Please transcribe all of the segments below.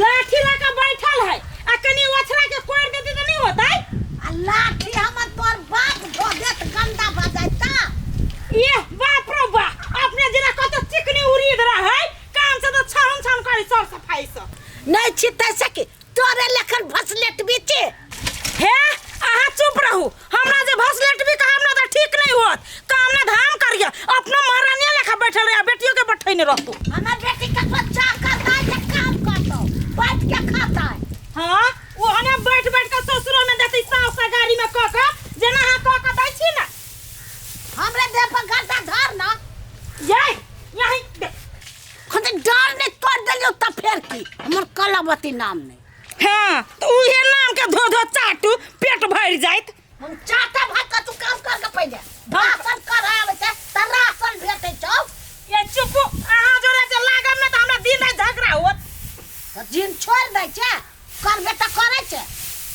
लाठी लऽ कऽ बैठल है आ कनि ओछरा के कोरि देती तऽ नहि होतै। आ लाठी हमर तोर बाप धो देत गंदा भऽ जाइत तऽ। ये बाप रो बा, अपने जेना कत चिकनी उड़ीद रहै, काम से तऽ छान छान करी सर सफाई से। नहि छितै सकी तोरे लेखन भसलेट बीचे। हे अहाँ चुप रहू, हमरा जे भसलेट भी कहब ना तऽ ठीक नहीं होत। काम ना धाम करिए, अपनो महारानिया लेखा बैठल रहे, बेटियों के बैठैने रहतू। हमर बेटी के बच्चा करता है जे काम करतो, बैठ के खाता है। हाँ, ओहने बैठ बैठ के ससुरो में देती सास से गाड़ी में क के, जेना अहाँ क के दै छी ना। हमरे देह पर गड्ढा धर ना। ये यही दे। खन डाल ने तोड़ देलियो त फेर की हमर कलावती नाम नहीं। हाँ, तो उहे नाम के धो धो चाटू पेट भर जाइत। हम चाटा भात का तू काम कर के पहिले भाषण कर आवे छै त राशन भेटै छौ। ये चुप, अहाँ जोरे जे लागब ने त हमरा दिन राति झगड़ा होत। त जिन छोड़ दै छै करबे त करै छै।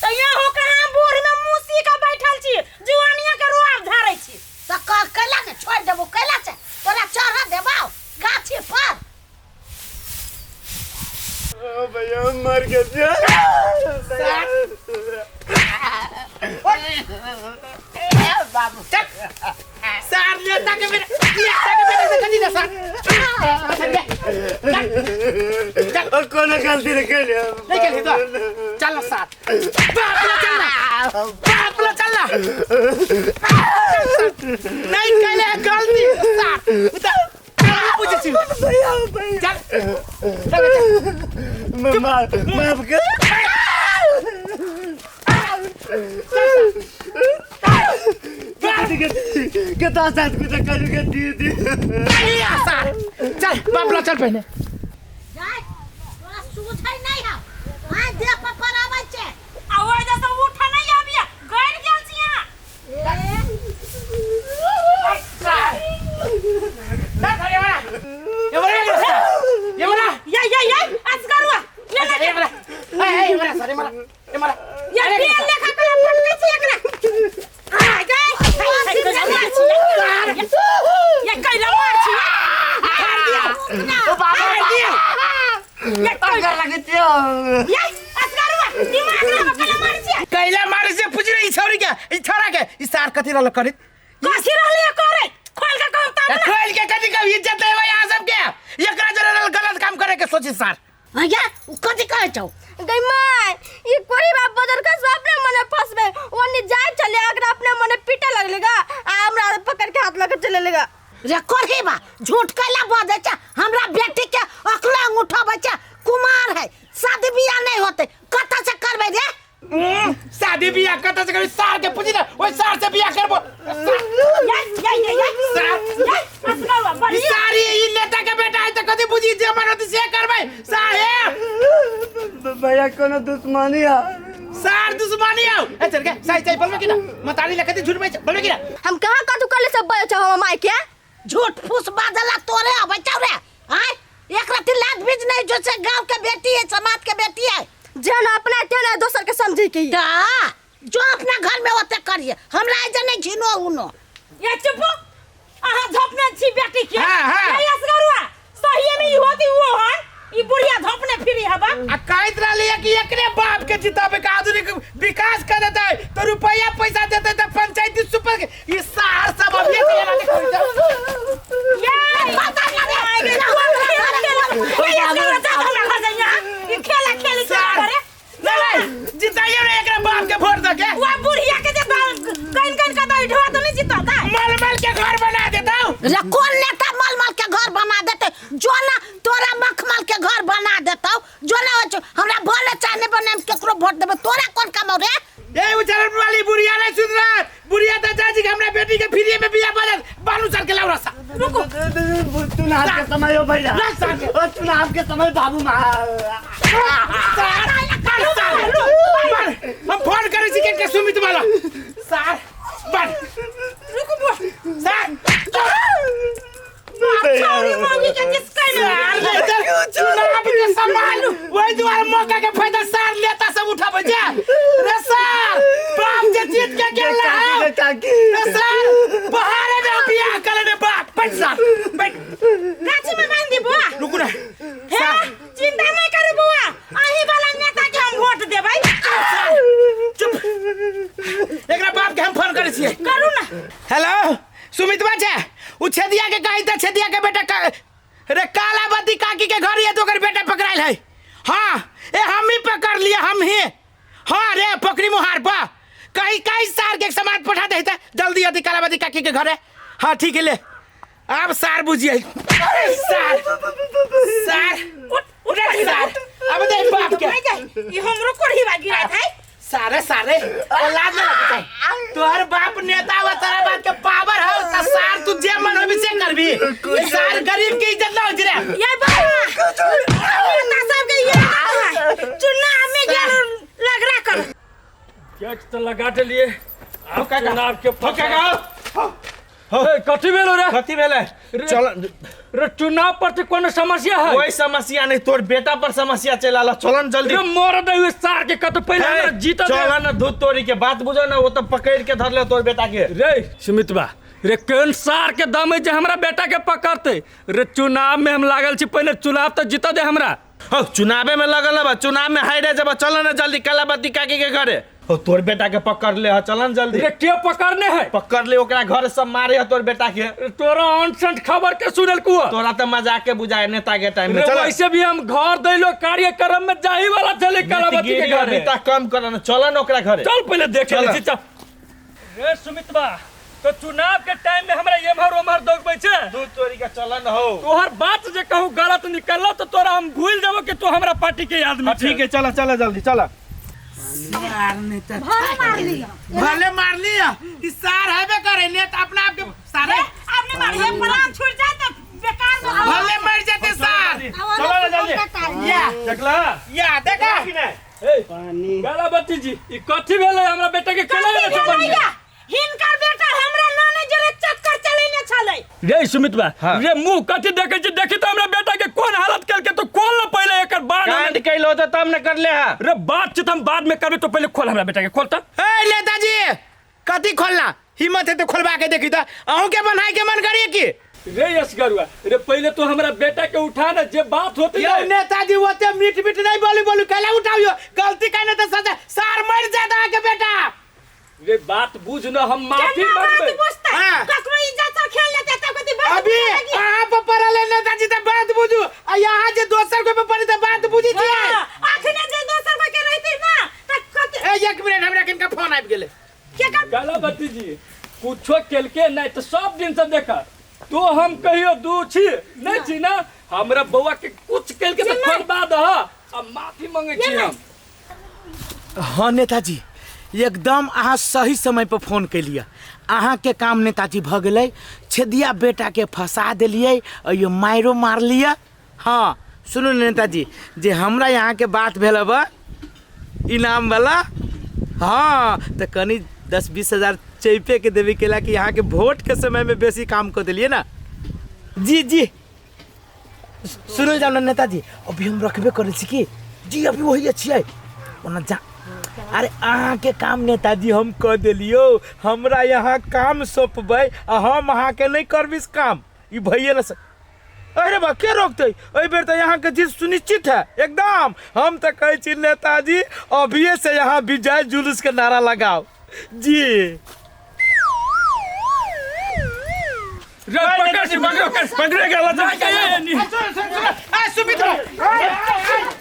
त यहाँ कहाँ बूढ़ में मूसी के बैठल छी, जुआनिया के रुआब झाड़ै छी। त कैला ने छोड़ देबो, कैला छै तोरा चढ़ देबौ गाछी पर। ओ भैया मर गए। बाबू चल सार लेता के बेटा, लेता के बेटा से कदी ना सार। चल और कोनो गलती नहीं कैले। नहीं कैले तो चल ना सार, बाप ला चल ना, बाप ला चल ना। नहीं कैले गलती सार, उतर बुझे छी। भैया भैया चल चल मैं माफ माफ कर। कितना साथ कुछ करूँगा दीदी। नहीं सार, चल बाप ला चल पहले। जाय तोरा सूझै नहीं हौ, आइ देह पर पड़ाबै छै। आ ओइ जैसे उठा नहीं आबिया, गड़ गेल छी अहाँ। ए बोला ये बोला या या या असगरुआ ले ले ए बोला ए बोला सर ए बोला ए बोला या तेल लेखा कला फटकै छी एकरा। आ गए या कैला मार छी। मार दिया ओ बाबा मार दिया। या कैला लगे छियो। या असगरुआ दिमाग ना कैला मार छी। कैला मार से पूछ रही छौरी के, ई छोरा के ई सार कथि रहल करे? कथि रहल करे? खोल के कहब तब ना। खोल के कथि कहब, इज्जत देबै अहाँ सबके। एकरा जरे रहल गलत काम करे के सोची सार। भैया उ कथि कहै छौ? गई my, ई कोई बाप बदल के सब अपने मने फसबे, ओनी जाय चले अगर अपने मने पीटे लगलेगा आ हमरा पकड़ के हाथ लगे चले लेगा। रे कोही बा झूठ कैला बजै छै? हमरा बेटी के अकला उठाबै छै, कुमार है, शादी बियाह नहीं होते, कतऽ से करबै रे? शादी बियाह कतऽ से करबै? सार के पूछी ना, ओइ सार से बियाह करबो। या या या या सार या असगरुआ ई बढ़िया। सारी ई नेता के बेटा है त कथि बुझी जे मन होती से करबै साहेब। भैया कोनो दुश्मनी है? सार दुश्मनी आउ। ए चल के साई साई बोलबे कि ना? मतारी लखती झूठ बोलबे कि ना? हम कहाँ कथु करले सब बजै छौ हमर माय के? झूठ फूस बाजला तोरे अबै छौ रे? आय एक रति लाज बीज नहीं, जो से गांव के बेटी है, समाज के बेटी है। जेहन अपना तेहन दोसर के समझे के ही। ता जो अपना घर में होते करिए, हमरा ऐसे नहीं झिनो उनो। ये चुप, अहाँ झपने छी बेटी के। हाँ, हाँ। ये असगरुआ सही में ई होती वो हन, ई बुढ़िया झपने फिरी हबा। आ कहत रहली है कि एकरे बाप के जिताबे के आधुनिक विकास कर देते तो रुपया पैसा देते तो पंचायती सुपर के ई सार सब अभी से एना के करी दे। ये पता नहीं रे, ये असगरुआ जा हमरा घर जाइया, ई खेला खेली के सार। करे। नहीं, नहीं, जिताइए ना एकरा बाप के वोट दे के। वो बुढ़िया के जे कइन कइन के दई ढोआ तो नहीं जिताता। मलमल के घर बना देता हूं। रे कौन नेता मलमल के घर बना देते? जो ना तोरा मखमल के घर बना देता, जो ना हो हमरा भले चाहे बने हम केकरो वोट देबे, तोरा कौन काम रे? ए उचारण वाली बुढ़िया नहीं सुधरत, बुढ़िया तो चाची के हमरा बेटी के फ्री में बियाह बदल बालू सर के लाओ रस्सा। रुको। चुनाव के समय हो भैया। रख सार के। ओ चुनाव के समय बाबू मा। सार, सार, सार, बार, हम फोन करे छी के सुमित वाला। सार, बार। रुको बुआ। सार। छौरी मौगी के किसकै में चुनाव के सामान वही दुआरे मौका के फायदा सार नेता सब उठाबै छै रे सार। बाप जे जीत के गेल काकी काकी रे सार, बहारे में बियाह करे रे बाप। बैठ सार, बैठ। गाछी में बांध दी बुआ। रुकू ना। हे, चिंता नहीं करू बुआ, अहीं घरे। हाँ ठीक है ले, आब सार बुझिए। अरे सार सार उठ उठ रे सार, अब दे बाप के। ई हमरो कोढ़ी गिराइत है। सारे सारे औलाद ना लगता है। तोहर बाप नेता हुआ, तेरा बाप के पावर हो त सार तू जे मन होबी से करबी। ये सार गरीब के इज्जत ना हो रे। ये बाबा नेता सब के ये आदत है, चुनाव में गेल लगरा कर। गेट तो लगा देलिए, आब चुनाव के हो काका, ए, कथी भेलो रे? कथी भेलै? चल रे, चुनाव पर कोनो समस्या है? कोई समस्या नहीं, तोर बेटा पर समस्या चल आला, चलन जल्दी। रे मोर दे उ सार के कत पहिले हमरा जीत दे। चलन न, धूत तोरी के बात बुझो ना, वो तो पकड़ के धर ले तोर बेटा के। रे सुमितबा रे, केहन सार के दम है जे हमरा बेटा के पकड़ते? रे चुनाव में हम लागल छी, पहिले चुनाव तो जीत दे हमरा। हो चुनावे में लगल बा, चुनाव में हारे जब। चल ना जल्दी कलाबत्ती काकी के घरे, हो तोर बेटा के पकड़ ले, चलन जल्दी। रे के पकड़ने है? पकड़ ले, ओकरा घर सब मारे है तोर बेटा के। तोरा अनसंट खबर के सुनल कुआ? तोरा तो मजाक के बुझाए नेता के टाइम में। रे चल वैसे भी हम घर दैलो कार्यक्रम में जाही वाला चले कलावती के घरे। बेटा कम कर ना, चलन ओकरा घरे। चल पहले देख चल। ले चल। रे सुमितबा, तो चुनाव के टाइम में हमरा एम्हर ओम्हर दौगबै छै? दूध तोरी के चलन हो। तोहर बात जे कहूँ गलत निकललो तो तोरा हम भूल जाबो कि तू हमरा पार्टी के आदमी हाँ, ठीक है चला चला जल्दी चला। सार नेता भले मार लिया, भले मार लिया, ई सार हेबे करे नेता अपना आप के सारे। आपने मारिए प्राण छूट जाए तो बेकार में। भले मर जाते सार। चला ना जल्दी। या देखला या देखा कि नहीं? ए कलावती जी, ई कथी भेलै हमरा बेटा के? केना कथी एना भेलै बनिया? या? हिनकर बेटा हमरा नानी जरे चक्कर चलेने छलै। रे सुमितबा हाँ। रे मुंह कथी देखै छी? देखी तो हमरा बेटा के कोन हालत केलकै, तो कोन न पहिले एकर बाद कांड कैलो तो तब न कर ले हा। रे बातचीत हम बाद में करबे, तो पहिले खोल हमरा बेटा के, खोल त। ए नेताजी कथी खोलना, हिम्मत है तो खोलवा के देखी त, अहूं के बनाए के मन करिए की? रे यशगरुआ रे, पहिले तो हमरा बेटा के उठा ना, जे बात होती यो है। नेताजी ओते मीठ मीठ नहीं बोली बोलू, कैला उठावियो गलती कहने तो सजा सार मर जाता है के बेटा। रे बात बुझ न, हम माफी केना बात मांगबे। बुझतै? हाँ। ककरो इज्जत से खेल लेतै तब कथी बात अभी बुझतै? अहाँ पर पड़ल है नेताजी त बात बुझू, आ यहाँ जे दोसर कोई पर पड़ी त बात बुझी छियै। हाँ, अखने जे दोसर कोई के रहितै ना त कथी। ए एक मिनट, हमरा किनका फोन आबि गेलै। केकर? कलावती जी कुछो केलके नहीं तो सब दिन से देखा तो हम कहियो दू छी नहीं छी ना, हमरा बउआ के कुछ केलके तो खोलबा दह आ माफी मांगे छी हम। हाँ नेताजी एकदम अहाँ सही समय पर फोन केलियै। अहाँके काम नेताजी भऽ गेलै, छेदिया बेटाके फंसा देलियै और यो मारो मार लिअ। हाँ सुनू नेताजी, जे हमरा यहाँके बात भेल हब इनाम वाला, हाँ तो कनी 10-20 हजार चैपे के देवे के ला कि यहाँ के वोट के समय में बेसी काम कर दिलिए ना। जी जी सुनल जाओ ना नेताजी, अभी हम रखबे करै छी की जी, अभी वही छियै ओना जा। अरे अहाँके काम नेताजी हम कऽ देलियौ, हमरा यहाँ काम सौंपबै आ हम अहाँके नहीं करबिस काम, ई भइए न सक। अरे बा के रोकतै? एहि बेर तऽ यहाँके जीत सुनिश्चित है एकदम। हम तऽ कहै छी नेताजी अभिये से यहाँ विजय जुलूस के नारा लगाओ जी। रे पकड़ छी, पकड़ पकड़े के नहीं, नहीं, नहीं। सुमित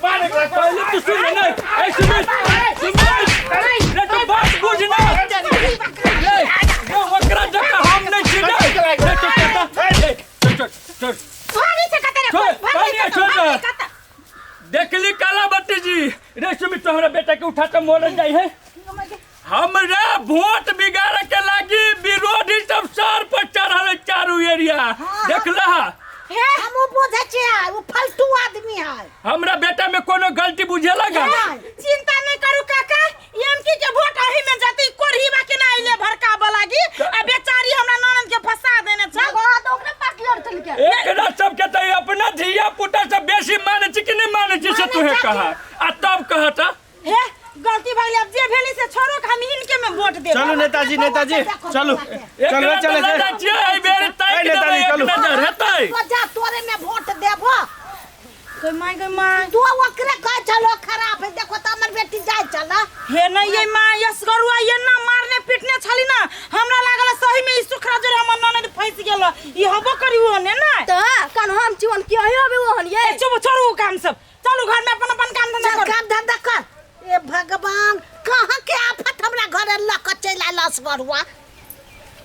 पहले तो सुन ना, ए सुमित सुमित रे तो बात बुझ ना। रे रे ओकरा जका हम नहीं छी रे। रे तो कहता ए चल चल चल भागी से कतरे छोड़, भागी पानी से छोड़। भागी कतरे। देखली कालावती जी, रे सुमित तो हमरा बेटा के उठा के मोड़ जाई है। हमरा वोट बिगाड़े के लागी विरोधी सब सर पर चढ़ल है चारू एरिया। देखला हे हमहूँ बुझै छियै ओ फालतू आदमी है। हमरा बेटा में कोनो गलती बुझे लगा? चिंता नहीं करू काका, एमकी के वोट अही में जती कोरही बा के ना आइले भड़का बलागी आ बेचारी हमरा ननद के फंसा देने छल। हाँ तो ओकरे पार्टी लड़ चल के एकरा सबके तो अपना धिया पुता से बेसी माने छी कि नहीं माने छी से तुहे कहा आ तब कहता। हे गलती भइल, अब जे भेली से छोड़ो, हम इनके में वोट देब। चलू नेताजी नेताजी चलू चलू एकरा चले तो लड़ा छियै एहि बेर ताकि ए, नेताजी, देबै एक चलू। नजर हेतै। तो जा तोरे में वोट देबो। गई माय गई माय, तू ओकरे कहै छलो खराब है, देखो तो हमर बेटी जाय छल। हे नहीं ये माँ यसगरुआ ये ना मारने पीटने छली ना, हमरा लागल सही में ई सुखरा जोरे हमर ननद फंस गेल, ई हबो करी ओ ने ना तो कन हम जीवन की अही अबे ओहन ये। ए चुप, छोड़ू उ काम सब, चलू घर में अपन अपन काम धंधा चल करू। काम धंधा कर। ए भगवान कहाँ के आफत हमरा घरे लऽ के चलि आयल असगरुआ।